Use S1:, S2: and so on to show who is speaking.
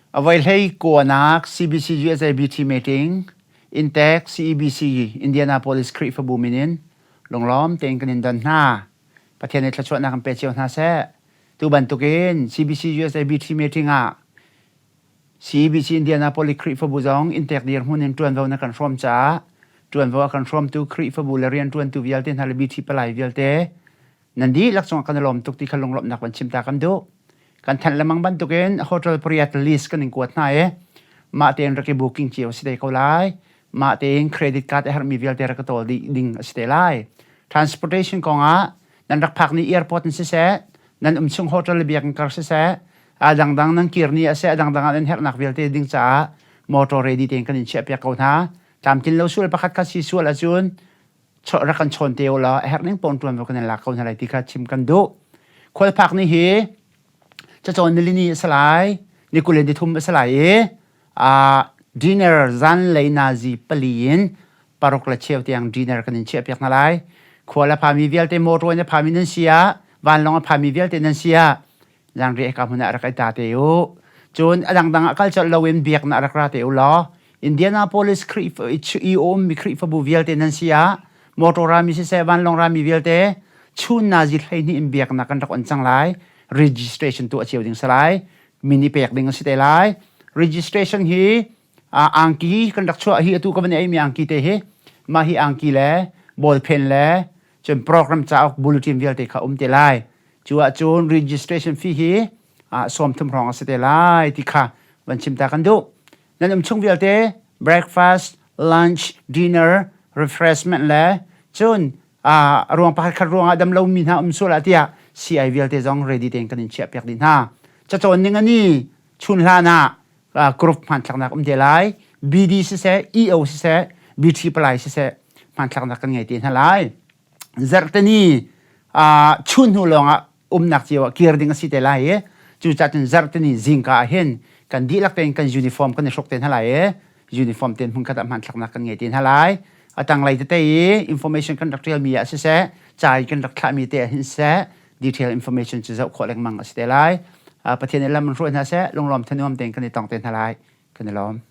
S1: A voi hlei kuanak CBC USA BT meeting Intec CEBC Indianapolis Khrihfabu min in lunglawm tein kan in don hna. Pathian nih thluachuahnak in pe cio hna seh. Tu bantukin CBC USA BT meeting ah CEBC Indianapolis Khrihfabu zong inntek dirhmun in ṭuanvo na kan hrawm caah ṭuanvo a kan hrawmtu Khrihfabu le rianṭuantu vialte hna le BT palai vialte nan dihlak cungah kan i lawm tuk ti kha lunglawmhnak van chim ta kan duh. Kan thanh lengmang bantukin hotel pariat list kan in kuat hna i mah tein rak i booking cio a si te ko lai. Mah tein credit card a herhmi vialte rak i tawl dih ding a si te lai. Transportation kongah nan rak phak ni airport in siseh, nan um chung hotel le biakinn kar siseh, a dangdang nan kir ni a seh, a dangdang ah nan herhnak vialte ding caah motor ready tein kan in chiahpiak ko hna. Tlamtlin lo sual pakhat kha si sual ahcun rak kan chawn te u law a herh ning pawn ṭuan kan in lak ko hna lai ti kha chim kan duh. Khualphak ni hi cacawn nilini a si lai, ni 23 a si lai i dinner zanlei nazi pali in paruk le cheu tiang dinner kan in chiahpiak hna lai. Khual a phami vialte motor in a phami nan si ah, vanlawng a phami vialte nan si ah zanriah hika hmun ah rak i ta te u. Cun a dangdang ah kal colh loin biaknak rak ra te u law Indianapolis Khrihfa i ummi Khrihfabu vialte nan si ah motor rami siseh vanlawng rami vialte chun nazi 12 in biaknak kan rak on cang lai. Registration tuah cio ding si lai. Min i pek ding a si te lai. Registration hi angki kan rak chuah hi atu ka van ei mi angki te hi mah hi angki le ballpen le cun program cauk bulletin vialte kha um te lai. Cu ahcun registration fee hi 30 hrawng a si te lai ti kha van chim ta kan duh. Nan um chung vialte breakfast, lunch, dinner, refreshment le cun a ruang pakhat khat ruangah dam lomi hna um sual ah tiah CI vialte zong ready tein kan in chiah piak dih hna. Cacawn ning ani chun hlan ah group hmanthlaknak um te lai. BD siseh, EO siseh, BT palai siseh hmanthlaknak kan ngei te hna lai. Zarhteni chun hnu lawngah umnak cio ah kir ding a si te lai i cucaah cun zarhteni zingka ah hin kan dihlak tein kan uniform kan i hruk te hna lai i uniform tein hmunkhat ah hmanthlaknak kan ngei te hna lai. A tanglei tete i information kan rak ṭialmi ah siseh, ca i kan rak thlahmi te ah hin siseh, detail information cu zoh khawh lengmang a si te lai. Pathian nih lam in hruai hna seh, lunglawm thanuam tein kan i tong te hna lai. Kan i lawm.